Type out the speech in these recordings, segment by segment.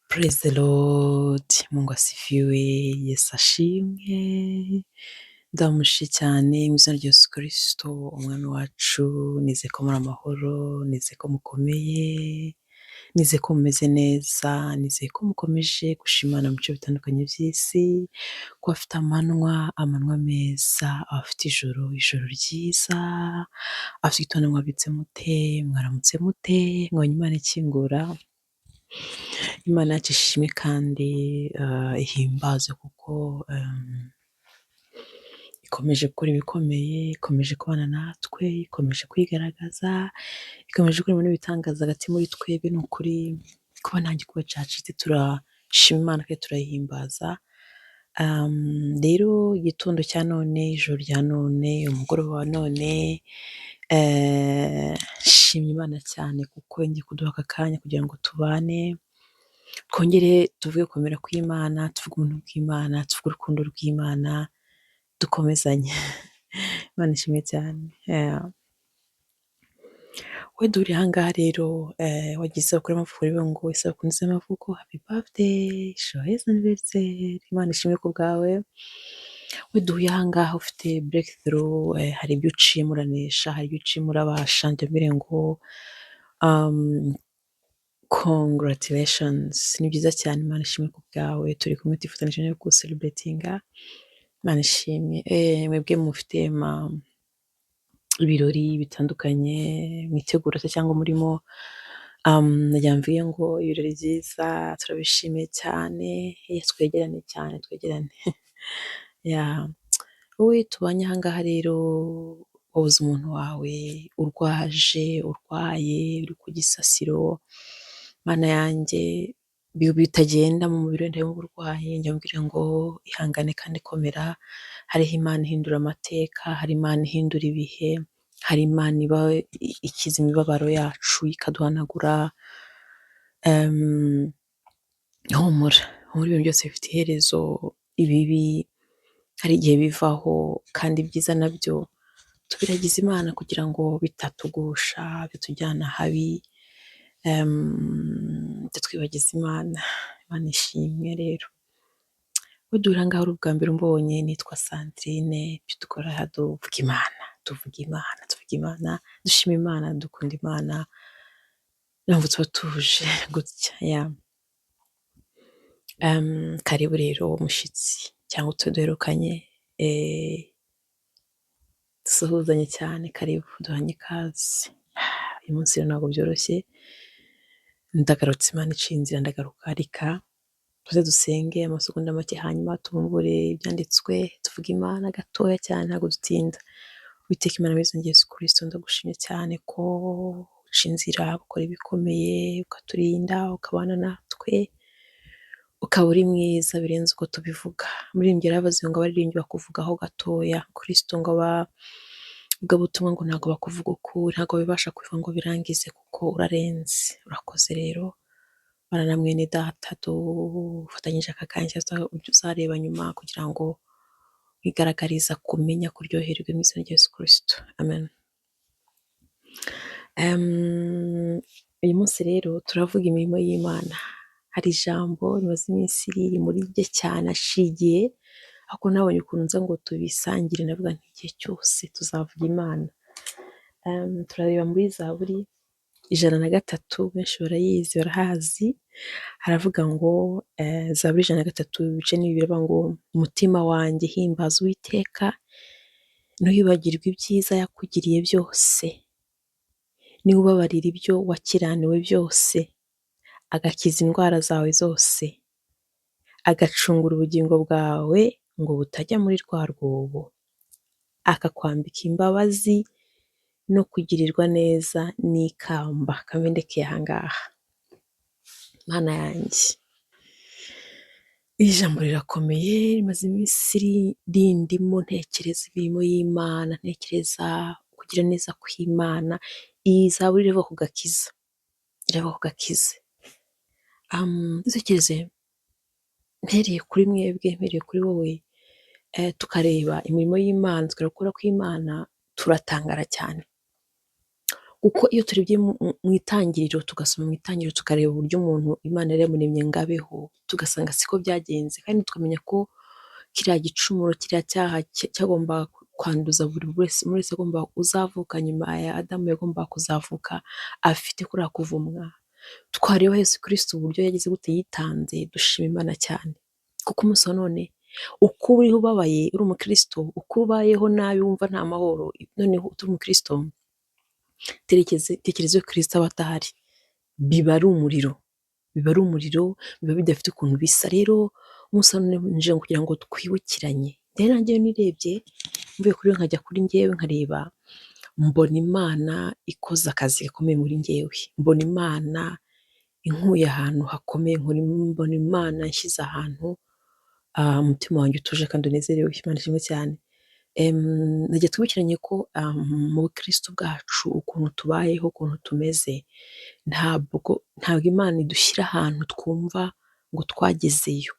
Praise the Lord, Mungu asifiwe, Yesu ashimwe, ndamushije cyane mu izina rya Yesu Kristo, umwami wacu, nizeye ko muri amahoro, nizeye ko mukomeye, nizeye ko mumeze neza, nizeye ko mukomeje gushima Imana mu bice bitandukanye by'isi, ko bafite amanywa, amanywa meza, abafite ijoro, ijoro ryiza, abafite igitondo mwabyutse mute, mwaramutse mute, mwabonye Imana ikingura? Imana yacu ishimwe kandi ihimbazwe kuko ikomeje gukora ibikomeye, ikomeje kubana natwe, ikomeje kwigaragaza, ikomeje gukora ibintu n'ibitangaza hagati muri twebwe. Ni ukuri kuba nta gikuba cyacitse, turashima Imana kandi turayihimbaza. Rero igitondo cya none, ijoro rya none, umugoroba wa none, nshimye Imana cyane kuko yongeye kuduha aka kanya kugira ngo tubane, twongere tuvuge gukomera kw'Imana, tuvuge ubuntu bw'Imana, tuvuge urukundo rw'Imana, dukomezanye. Imana ishimwe cyane. Yeah. We duhuriye aha ngaha rero, wagize isabukuru y'amavuko, rero ngo isabukuru nziza y'amavuko, happy birthday, joyeux anniversaire, Imana ishimwe ku bwawe. We duhuye aha ngaha ufite breakthrough, hari ibyo uciyemo uranesha, hari ibyo uciyemo urabasha, njya mbere ngo congratulations, ni byiza cyane, Imana ishimwe ku bwawe, turi kumwe twifatanyije no gucelebratinga, Imana ishimwe. Mwebwe mufite ibirori bitandukanye mwitegura se cyangwa murimo, nagira mvuge ngo ibirori byiza, turabishimiye cyane, twegerane cyane, twegerane. Yeah. Wowe tubanye aha ngaha rero, wabuze umuntu wawe, urwaje, urwaye, uri ku gisasiro, Mana yanjye, bitagenda mu mubiri wenda w'uburwayi, njya mbwira ngo ihangane kandi komera, hariho Imana ihindura amateka, hari Imana ihindura ibihe, hari Imana iba ikiza imibabaro yacu ikaduhanagura. Humura, humura, ibintu byose bifite iherezo, ibibi hari igihe bivaho kandi ibyiza nabyo tubiragiza Imana kugira ngo bitatugusha, bitujyana habi, bitwibagiza Imana. Imana ishimwe rero. Duhura ngaha ari ubwa mbere umbonye, nitwa Sandrine, ibyo dukora aha tuvuga Imana, tuvuga Imana, tuvuga Imana, dushima Imana, dukunda Imana, niyo mpamvu tuba tuje gutya, yeah. Karibu rero mushyitsi cyangwa utwo duherukanye, dusuhuzanye cyane, karibu duhanye ikaze. Uyu munsi rero ntabwo byoroshye, ndagarutse, Imana iciye inzira ndagaruka, reka tuze dusenge amasegonda make, hanyuma tubumbure ibyanditswe, tuvuge Imana gatoya cyane, ntabwo dutinda. Uwiteka Imana mu izina rya Yesu Kristo, ndagushimye cyane ko uca inzira, ukora ibikomeye, ukaturinda, ukabana natwe, ukaba uri mwiza birenze uko tubivuga. Umuririmbyi yaravuze ngo abaririmbyi bakuvugaho gatoya, Kristo, ngo abavugabutumwa ngo ntabwo bakuvuga ukuri, ntabwo babibasha kubivuga ngo birangize kuko urarenze. Urakoze rero, bana na mwene data dufatanyije aka kanya, cyangwa uzareba nyuma kugira ngo wigaragariza kumenya kuryoherwa, mu izina rya Yesu Kristo. Amen. Uyu munsi rero turavuga imirimo y'Imana. Hari ijambo rimaze iminsi riri muri rye cyane, ashigiye, ariko nabonye ukuntu nza ngo tubisangire, ndavuga nti igihe cyose tuzavuga Imana. Turareba muri Zaburi 103, benshi barayizi, barahazi, haravuga ngo Zaburi 103 ibice ni bibiri, biravuga ngo umutima wanjye himbaza Uwiteka, ntiwibagirwe ibyiza yakugiriye byose, niwe ubabarira ibyo wakiraniwe byose, agakiza indwara zawe zose, agacungura ubugingo bwawe ngo butajya muri rwa rwobo, akakwambika imbabazi no kugirirwa neza n'ikamba. Kamendekeye aha ngaha. Mana yanjye, iri jambo rirakomeye, rimaze iminsi rindimo, ntekereza imirimo y'Imana, ntekereza kugira neza kw'Imana. Iyi zaburi iravuga ku gakiza, iravuga ku gakiza. Dutekereze mpereye kuri mwebwe, mpereye kuri wowe, tukareba imirimo y'Imana, tukareba gukora kw'Imana, turatangara cyane. Kuko iyo turebye mu itangiriro, tugasoma mu itangiriro tukareba uburyo umuntu Imana yari yamuremye ngo abeho, tugasanga siko byagenze, kandi tukamenya ko kiriya gicumuro, kiriya cyaha cyagombaga kwanduza buri wese, umuntu wese agomba uzavuka nyuma ya Adamu yagombaga kuzavuka afite kuriya kuvumwa. Twareba Yesu Kristo uburyo yagize gute yitanze, dushima Imana cyane. Kuko umunsi wa none uko uriho ubabaye uri umukristo, uko ubayeho nabi wumva nta mahoro, noneho utari umukristo, tekereza iyo Kristo aba adahari, biba ari umuriro, biba ari umuriro, biba bidafite ukuntu bisa. Rero umunsi wa none nje kugira ngo twibukiranye. Rero nanjye iyo nirebye mvuye kuri we nkajya kuri njyewe nkareba, mbona Imana ikoze akazi gakomeye muri njyewe, mbona Imana inkuye ahantu hakomeye, mbona Imana inshyize ahantu umutima wanjye utuje kandi unezerewe. Imana ishimwe cyane. Najya twibukiranye ko mu bukristo bwacu ukuntu tubayeho, ukuntu tumeze, ntabwo Imana idushyira ahantu twumva ngo twagezeyo,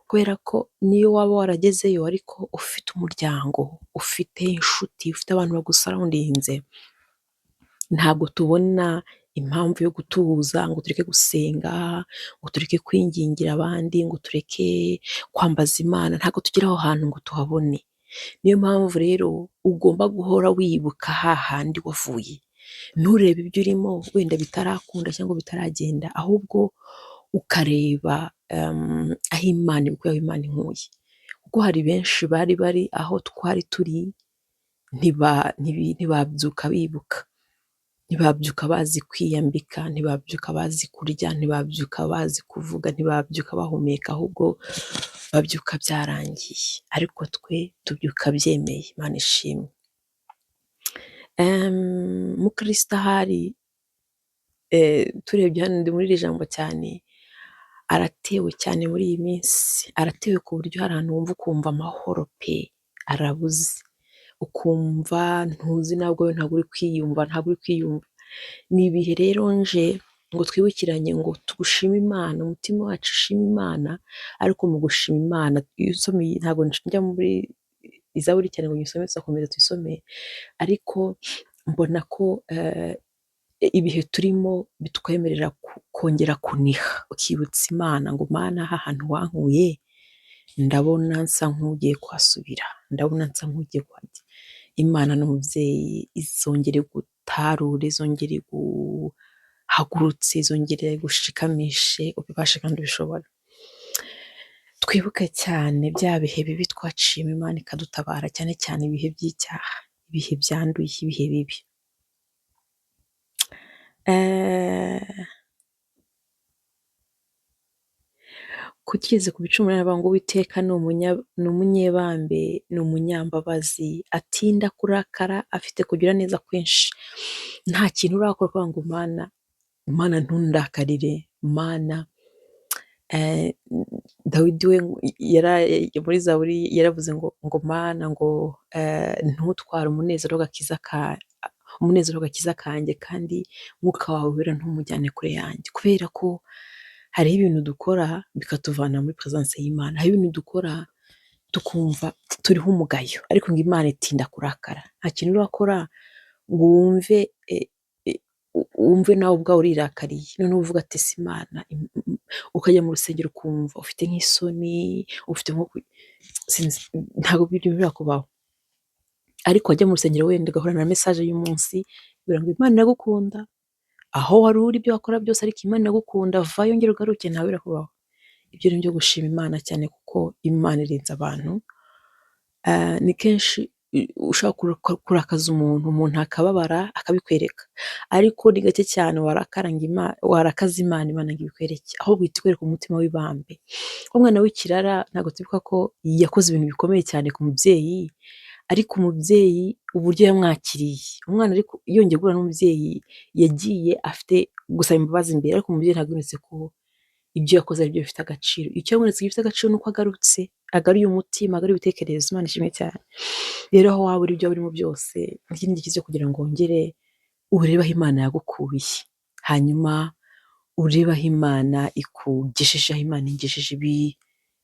kubera ko niyo waba waragezeyo ariko ufite umuryango, ufite inshuti, ufite abantu bagusurroundinze, ntabwo tubona impamvu yo gutuza ngo tureke gusenga, ngo tureke kwingingira abandi, ngo tureke kwambaza Imana, ntabwo tugera aho hantu ngo tuhabone. Niyo mpamvu rero ugomba guhora wibuka hahandi wavuye, nturebe ibyo urimo wenda bitarakunda cyangwa bitaragenda, ahubwo ukareba aho Imana igukuye, aho Imana inkuye. Kuko hari benshi bari bari aho twari turi ntibabyuka bibuka, ntibabyuka bazi kwiyambika, ntibabyuka bazi kurya, ntibabyuka bazi kuvuga, ntibabyuka bahumeka, ahubwo babyuka byarangiye. Ariko twe tubyuka byemeye. Imana ishimwe. Mukristo ahari, turebye hano ndi muri iri jambo cyane, aratewe cyane muri iyi minsi, aratewe ku buryo hari ahantu wumva ukumva amahoro pe arabuze, ukumva ntuzi nabwo ntabwo uri kwiyumva, ntabwo uri kwiyumva. Ni ibihe rero nje ngo twibukiranye ngo tugushime Imana, umutima wacu ushime Imana, ariko mu gushima Imana, iyo usomye ntabwo njya muri Zaburi cyane ngo nyisome, tuzakomeza tuyisome, ariko mbona ko ibihe turimo bitwemerera kongera kuniha, ukibutsa Imana ngo Mana aha hantu wankuye ndabona nsa nk'ugiye kuhasubira, ndabona nsa nk'ugiye kuhajya. Imana ni umubyeyi, izongere igutarure, izongere iguhagurutse, izongere igushikamishe, ubibashe kandi ubishobore. Twibuke cyane bya bihe bibi twaciyemo Imana ikadutabara, cyane cyane ibihe by'icyaha, ibihe byanduye, ibihe bibi. Kugeze ku bicumuro aravuga ngo Uwiteka ni umunyebambe, ni umunyambabazi, atinda kurakara, afite kugira neza kwinshi. Nta kintu urakora kugira ngo Mana, Mana ntundakarire, Mana. Dawidi we muri Zaburi yaravuze ngo Mana ngo ntutware umunezero w'agakiza umunezero w'agakiza kanjye, kandi mwuka wawe wera ntumujyane kure yanjye. Kubera ko hariho ibintu dukora bikatuvana muri presence y'Imana, hariho ibintu dukora tukumva turiho umugayo, ariko ngo Imana itinda kurakara. Nta kintu urakora ngo wumve nawe ubwawe urirakariye, noneho uvuga ati ese Imana, ukajya mu rusengero ukumva ufite nk'isoni, ufite nko sinzi, ntabwo birakubaho. Ariko wajya mu rusengero wenda ugahura na message y'umunsi ibwira ngo Imana iragukunda, aho wari uri ibyo wakora byose ariko Imana iragukunda, vayo ongera ugaruke, ntawe birakubaho. Ibyo ni ibyo gushima Imana cyane kuko Imana irinze abantu. Ni kenshi ushobora kurakaza umuntu, umuntu akababara akabikwereka, ariko ni gake cyane warakaza Imana, Imana ngo ibikwereke, ahubwo ihita ikwereka umutima w'ibambe. Umwana w'ikirara ntabwo twibuka ko yakoze ibintu bikomeye cyane ku mubyeyi, ariko umubyeyi uburyo yamwakiriye, umwana ariko yongeye guhura n'umubyeyi yagiye afite gusaba imbabazi imbere, ariko umubyeyi ntabwo yumvise ko ibyo yakoze aribyo bifite agaciro. Icyo yamweretse gifite agaciro ni uko agarutse, agaruye umutima, agaruye ibitekerezo. Imana ishimwe cyane. Rero aho waba uri, ibyo waba urimo byose, iki ni igihe cyo kugira ngo wongere urebe aho Imana yagukuye, hanyuma urebe aho Imana ikugejeje, aho Imana ingejeje,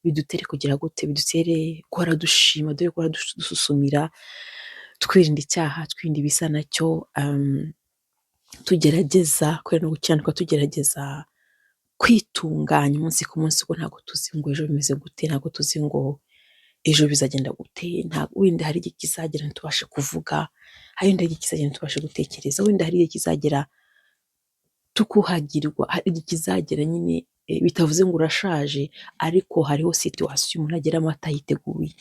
bidutere kugira gute, bidutere guhora dushima, dore guhora dususumira, twirinda icyaha, twirinda ibisa nacyo. Tugerageza kwera no gukiranuka, tugerageza kwitunganya umunsi ku munsi, kuko ntabwo tuzi ngo ejo bimeze gute, ntabwo tuzi ngo ejo bizagenda gute, wenda hari igihe kizagera ntitubashe kuvuga, hari wenda igihe kizagera ntitubashe gutekereza, wenda hari igihe kizagera tukuhagirwa, hari igihe kizagera nyine bitavuze ngo urashaje, ariko hariho situation umuntu ageramo atayiteguye,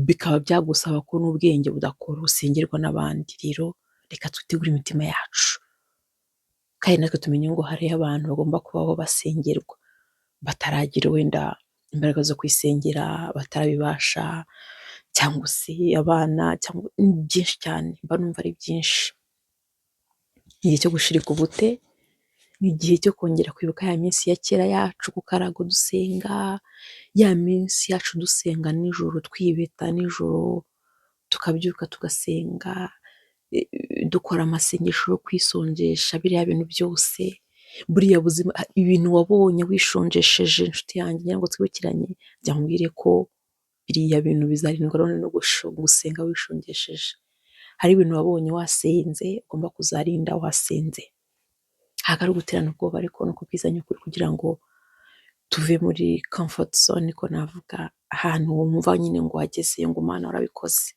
bikaba byagusaba ko n'ubwenge budakora usengerwa n'abandi. Rero reka twitegure imitima yacu, kandi natwe tumenye ngo hariho abantu bagomba kubaho basengerwa, bataragira wenda imbaraga zo kwisengera, batarabibasha, cyangwa se abana, cyangwa byinshi cyane, mba numva ari byinshi. Ni igihe cyo gushirika ubute, ni igihe cyo kongera kwibuka ya minsi ya kera yacu ku karago dusenga, ya minsi yacu dusenga nijoro, twibeta nijoro, tukabyuka tugasenga, dukora amasengesho yo kwisonjesha, biriya bintu byose, buriya buzima, ibintu wabonye wishonjesheje inshuti yanjye, ngira ngo twibukiranye, jya nkubwire ko biriya bintu bizarindwa no gusenga wishongesheje. Hari ibintu wabonye wasenze, ugomba kuzarinda wasenze. Ntabwo ari uguterana ubwoba, ariko ni ukubwizanya ukuri kugira ngo tuve muri comfort zone, niko navuga, ahantu wumva nyine ngo wagezeyo, ngo Mana warabikoze.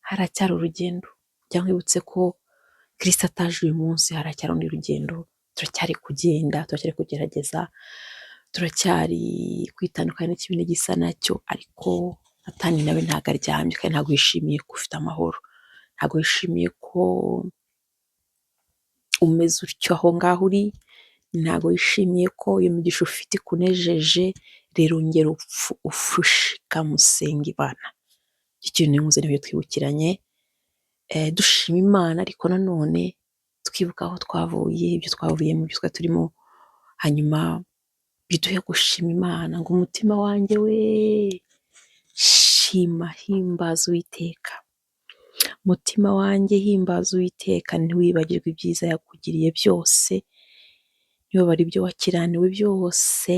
Haracyari urugendo. Jya nkwibutse ko Kristo ataje uyu munsi, haracyari urundi rugendo, turacyari kugenda, turacyari kugerageza, turacyari kwitandukanya n'ikibi n'igisa nacyo, ariko Satani nawe ntabwo aryamye, kandi ntabwo yishimiye ko ufite amahoro, ntabwo yishimiye ko umeze utyo aho ngaho uri, ntabwo yishimiye ko iyo migisha ufite ikunejeje. Rero ongera ushikame usenge Imana. Icyo kintu nkuze nibyo twibukiranye, dushima Imana, ariko nanone twibuka aho twavuye, ibyo twavuyemo, ibyo twari turimo, hanyuma biduhe gushima Imana ngo umutima wanjye we shima, himbaza Uwiteka. Mutima wanjye himbaza Uwiteka, ntiwibagirwe ibyiza yakugiriye byose, ntiwibare ibyo wakiraniwe byose,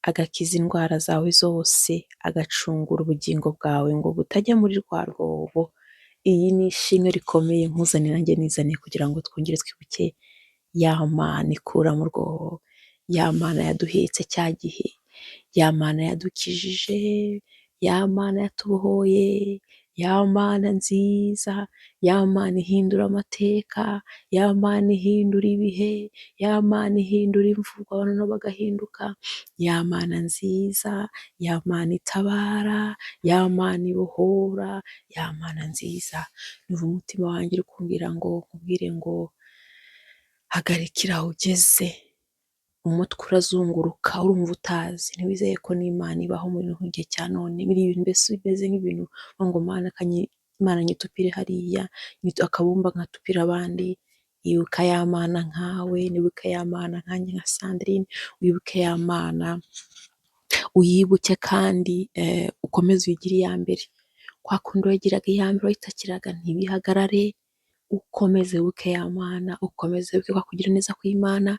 agakiza indwara zawe zose, agacungura ubugingo bwawe ngo butajya muri rwa rwobo. Iyi ni ishimwe rikomeye nkuzaniye, nanjye nizaniye, kugira ngo twongere twibuke ya Mana ikura mu rwobo, ya Mana yaduhetse cya gihe, ya Mana yadukijije, ya Mana yatubohoye, ya Mana nziza, ya Mana ihindura amateka, ya Mana ihindura ibihe, ya Mana ihindura imvugo abantu nabo bagahinduka, ya Mana nziza, ya Mana itabara, ya Mana ibohora, ya Mana nziza. Numva umutima wanjye uri kumbwira ngo nkubwire ngo hagarikira aho ugeze, umutwe urazunguruka, urumva utazi, ntiwizeye ko n'Imana ibaho muri gihe cya none, biri ibintu mbese bimeze nk'ibintu ngo Mana Imana nyitupire hariya, akabumba nkatupira abandi. Ibuka ya Mana nkawe, nibuke ya Mana nkanjye nka Sandrine, wibuke ya Mana, uyibuke kandi ukomeze uyigire iya mbere. Kwa kundi wayigiraga iya mbere, wayitakiraga ntibihagarare, ukomeze wibuke ya Mana, ukomeze wibuke kwa kugira neza kw'Imana,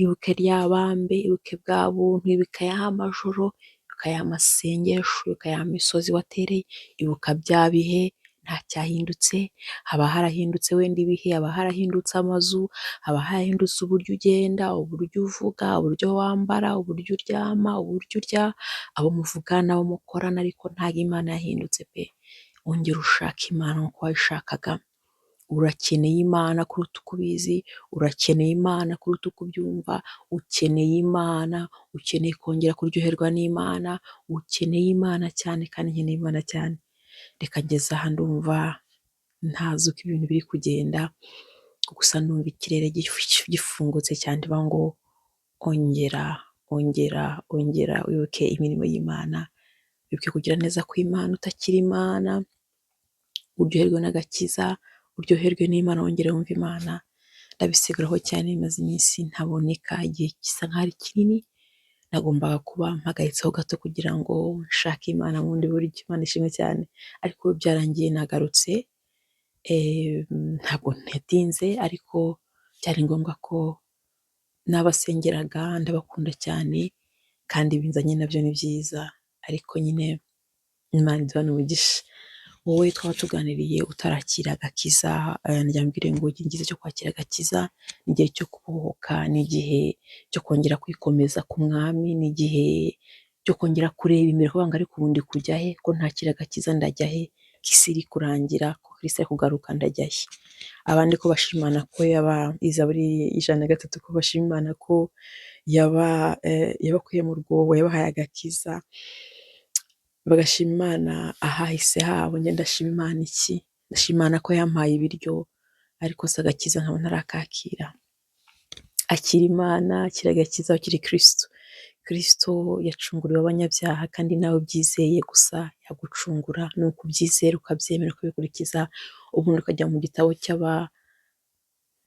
ibuke rya bambe, ibuke bwa buntu, ibuka ya majoro, ibuka ya masengesho, ibuka ya misozi watereye, ibuka bya bihe, nta cyahindutse, haba harahindutse wenda ibihe, haba harahindutse amazu, haba harahindutse uburyo ugenda, uburyo uvuga, uburyo wambara, uburyo uryama, uburyo urya, abo muvugana, abo mukorana, ariko ntabwo Imana yahindutse pe. Ongera ushake Imana nk'uko wayishakaga. Urakeneye Imana kuruta uko ubizi, urakeneye Imana kuruta uko ubyumva, ukeneye Imana, ukeneye kongera kuryoherwa n'Imana, ukeneye Imana cyane, kandi nkeneye Imana cyane. Reka ngeze aha, ndumva ntazi uko ibintu biri kugenda, gusa ndumva ikirere gifungutse cyane, ndivuga ngo ongera, ongera, ongera wibuke imirimo y'Imana, wibuke kugira neza kw'Imana, utakiri Imana, uryoherwe n'agakiza, uryoherwe n'Imana, wongere wumve Imana. Ndabisiguraho cyane, maze iminsi ntaboneka, igihe gisa nkaho ari kinini, nagombaga kuba mpagaritseho gato kugira ngo nshake Imana mu bundi buryo. Imana ishimwe cyane, ariko byarangiye nagarutse, ntabwo ntatinze, ariko byari ngombwa ko n'abasengeraga ndabakunda cyane, kandi ibinzanye nabyo ni byiza, ariko nyine Imana iduhane umugisha. Wowe twaba tuganiriye utarakira agakiza, nagira ngo mbwire ngo igihe cyiza cyo kwakira agakiza, ni igihe cyo kubohoka, ni igihe cyo kongera kwikomeza ku mwami, ni igihe cyo kongera kureba imbere kuvuga ngo ariko ubu ndi kujya he, ko ntakira agakiza ndajya he, ko isi iri kurangira, ko Kristo ari kugaruka ndajya he. Abandi ko bashima Imana ko yaba Zaburi 103, ko bashima Imana ko yabakuye mu rwobo, yabahaye agakiza, bagashima Imana ahahise habo. Njye ndashima Imana iki? Ndashima Imana ko yampaye ibiryo, ariko si agakiza nkaba ntarakakira. Akira Imana, akira agakiza, akira Kristo. Kristo yacunguriwe abanyabyaha, kandi nawe ubyizeye gusa yagucungura, ni ukubyizera ukabyemera ukabikurikiza, ubundi ukajya mu gitabo cy'aba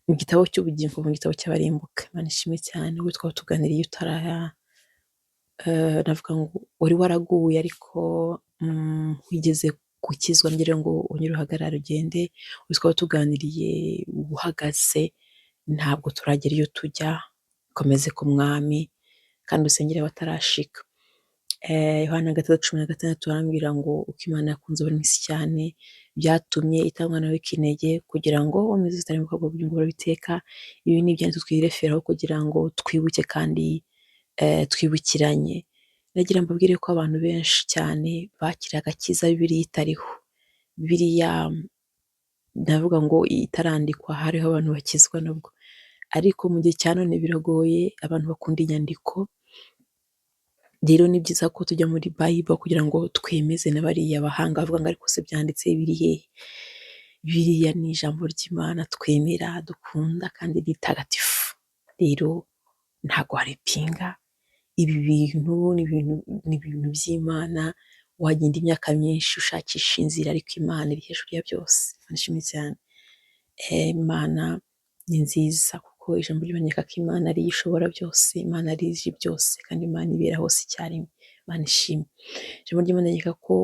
mu gitabo cy'ubugingo, mu gitabo cy'abarimbuka. Imana ishimwe cyane. Wowe twaba tuganiriye utaraya, navuga ngo wari waraguye ariko wigeze gukizwa, ngira ngo wongere uhagarare ugende. Wowe twaba tuganiriye uhagaze, ntabwo turagera iyo tujya, komeze ku mwami kandi usengere abatarashika. Yohana 3:16 arambwira ngo uko Imana yakunze abari mu isi cyane, byatumye itanga umwana w'ikinege kugira ngo umwizera atarimbuka ahubwo ubugingo buhoraho iteka. Ibi ni ibyanditswe twireferaho kugira ngo twibuke kandi twibukiranye. Nagira mbabwire ko abantu benshi cyane bakira agakiza Bibiliya itariho. Bibiliya ndavuga ngo itarandikwa hariho abantu bakizwa nabwo, ariko mu gihe cya none biragoye, abantu bakunda inyandiko. Rero ni byiza ko tujya muri Bible kugira ngo twemeze na bariya bahanga bavuga ngo ariko se byanditse biri hehe? Biriya ni ijambo ry'Imana twemera, dukunda kandi ritagatifu. Rero ntabwo waripinga, ibi bintu ni ibintu by'Imana, wagenda imyaka myinshi ushakisha inzira ariko Imana iri hejuru ya byose. Imana ishimwe cyane. Imana ni nziza kuko ijambo ry'Imana ko Imana ariyo ishobora byose, Imana ariyo izi byose kandi Imana ibera hose icyarimwe. Imana ishimwe. Ijambo ry'Imana rivuga ko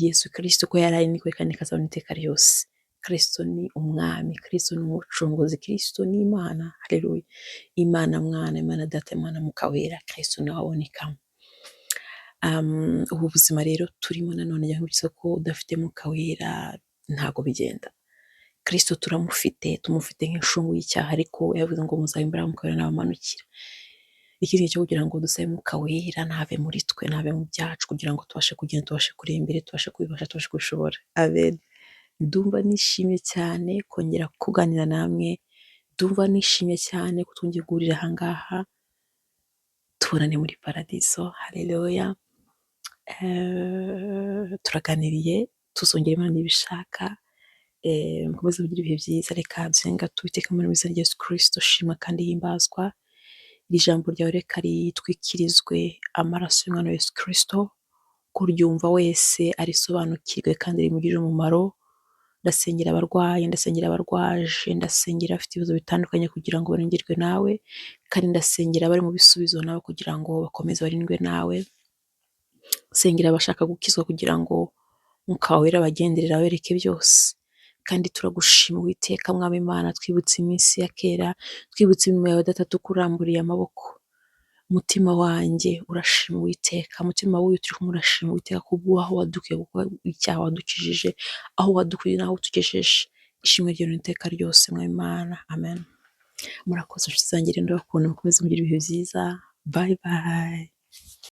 Yesu Kristo uko yari ari niko kandi azahora iteka ryose. Kristo ni umwami, Kristo ni umucunguzi, Kristo ni Imana. Haleluya. Imana Mwana, Imana Data, Imana Mwuka Wera, Kristo nawe abonekamo. Ubu buzima rero turimo nanone nkwibutsa ko udafite Mwuka Wera ntabwo bigenda. Kristo turamufite, tumufite nk'inshungu y'icyaha, ariko yavuze ngo muzaba imbaraga Mwuka Wera nabamanukira. Iki cyo kugira ngo dusabe Mwuka Wera ntave muri twe, ntave mu byacu, kugira ngo tubashe kugenda, tubashe kureba imbere, tubashe kubibasha, tubashe kubishobora. Amen. Ndumva nishimye cyane kongera kuganira namwe, ndumva nishimye cyane ko twongeye guhurira aha ngaha, tubonane muri paradiso. Haleluya. Turaganiriye, tuzongera Imana nibishaka. Mukomeze mugire ibihe byiza. Reka dusenga. Uwiteka muri izina rya Yesu Kristo, shima kandi himbazwa. Iri jambo ryawe reka ritwikirizwe amaraso y'umwana wa Yesu Kristo, kuryumva wese arisobanukirwe kandi rimugirire umumaro. Ndasengera abarwayi, ndasengera abarwaje, ndasengera abafite ibibazo bitandukanye kugira ngo barengerwe nawe, kandi ndasengera abari mu bisubizo nawe kugira ngo bakomeze barindwe nawe. Sengera abashaka gukizwa kugira ngo Mwuka Wera abagenderere abereke byose. Kandi turagushima Uwiteka Mwami Imana, twibutse iminsi ya kera, twibutse imirimo yawe Data, tukuramburiye amaboko. Umutima wanjye urashima Uwiteka, umutima w'uyu turi kumwe urashima Uwiteka kubw'aho wadukuye, kuko icyaha wadukijije, aho wadukuye n'aho utugejeje. Ishimwe ryawe iteka ryose Mwami Imana, amen. Murakoze inshuti zanjye, rero ndabakunda, mukomeze mugire ibihe byiza. Bye bye.